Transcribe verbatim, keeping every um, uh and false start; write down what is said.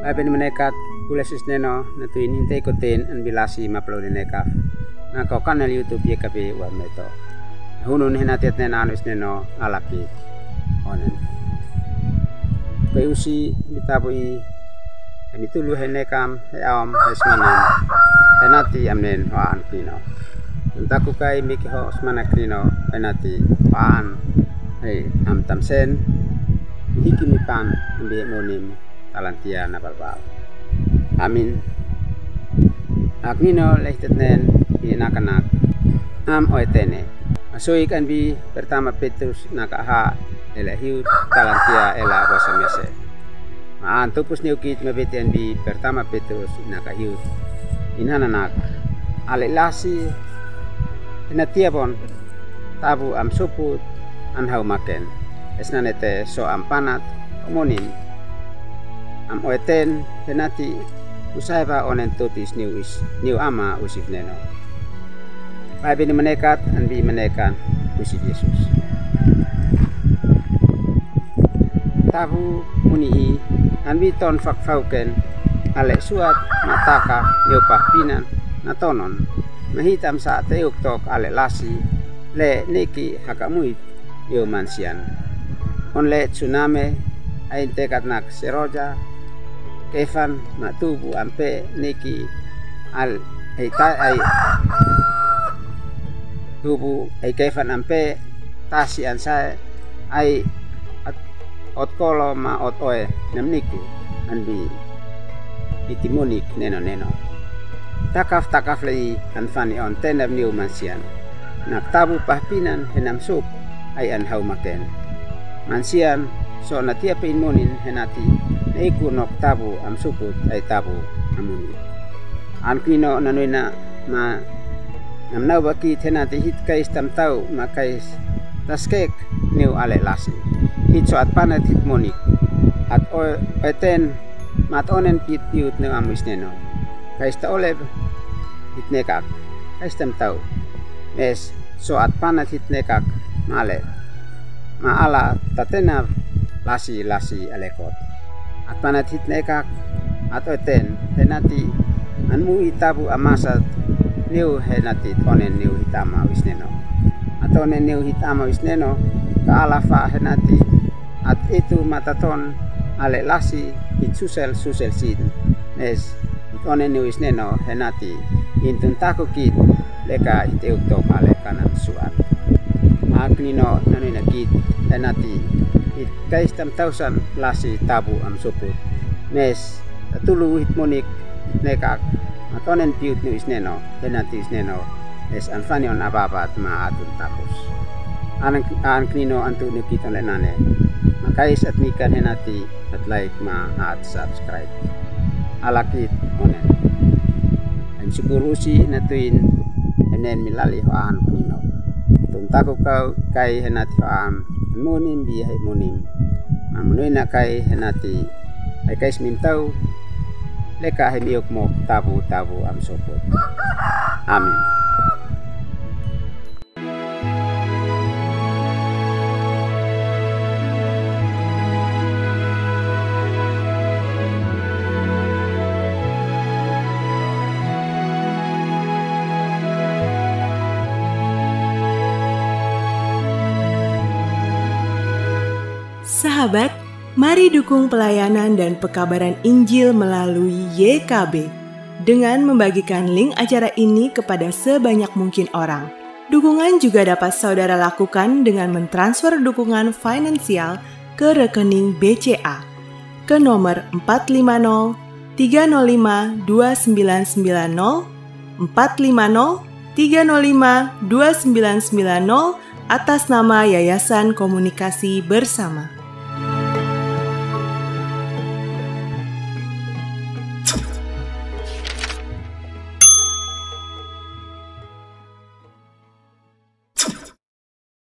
Aben menekat pule si sineno, na tuin hinte ikotin an bilasi maplo ni nekaf. Na ko kanal YouTube ye kapi wa meto. Hunun hena tet nena anu sineno alaki. Onen. Ko usi mitabu i, mitulu hene kam, he aom, he smanan. Henati amnen wa an kino. Taku kai miki ho smanak nino, penati paan. Hei, am tamsen. Hiki mi pan, ambi monim, talantia na balbal. Amin. Ak nino lehtetnen, bi nakanak. Am oetene. Asoik anbi pertama Petrus naka ha, ela hiu talantia ela bosa mese. Maan tupus niukit mabetian bi pertama Petrus naka hiut. Inananak. Ale lasi. Hena tiabon. Tabu am suput. An hau maken. Esnanete so am panat. Omonin. Am oeten. Henati. Usaiba onen tutis niu is. Niu ama usif neno. Bai bini menekat. Anbi menekan. Usif Yesus. Tabu muni i, anbi ton fakfauken, ale suat mataka, neu pahpinan, na tonon, mahit am sa teuk tok ale lasi, le neki hakamuit, neu mansian. On le tsuname, ai ntekatnak seroja, kefan, matubu, ampe, neki, al, ai ta, ai, tubu, ai kefan, ampe, tasi, ansa, ai, at, ot kolo ma ot oe, namniku, anbi, itimonik, neno, neno. Takaf, takaf lei, anfani on tenab niu mansian. Nak tabu pahpinan, henam sup, ai an hau maken. Mansian, so natia pein monin, henati, neiku nok tabu, am suput, ai tabu, amuni. An kino nanuina, ma, nam nau bakit, henati hit kais tam tau, ma kais, taskek, niu ale lasi. Hit so at panat hit monik. At o, eten, mat onen pit piut niu amuis neno. Kais ta oleb, hit nekak. Kais tam tau. Mes, so at panat hit nekak, male. Ma ala tatenav, lasi, lasi, alekot. At panat hit nekak, at oeten, henati, an mu i tabu amasat, niu henati, onen niu hit ama uis neno. At onen niu hit ama uis neno, ka ala fa henati, at itu mataton, ale lasi, hit susel, susel sin. Mes, hit onen niu is neno, henati, intun taku kit, leka hit euk tok ale kanan suat. Ak nino nanuina kit, henati, hit kais tam tausan lasi tabu am suput. Mes, tatulu hit monik, hit nekak, mat onen piut niu is neno, henati is neno, es anfani on ababat ma atun takus. An, an kino antu niu kit on le nane. Makais at nikan henati at like ma at subscribe. Alakit onen. Em sukul usi na tuin enen milali ho an kino. Tun taku kau kai henati ho an. Munim bi hai munim. Ma munuina kai henati. Ai kais mintau. Leka hai miuk mok tabu tabu am sopot. Amin. Sahabat, mari dukung pelayanan dan pekabaran Injil melalui Y K B dengan membagikan link acara ini kepada sebanyak mungkin orang. Dukungan juga dapat saudara lakukan dengan mentransfer dukungan finansial ke rekening B C A ke nomor empat lima nol tiga nol lima dua sembilan sembilan nol, empat lima nol tiga nol lima dua sembilan sembilan nol, atas nama Yayasan Komunikasi Bersama.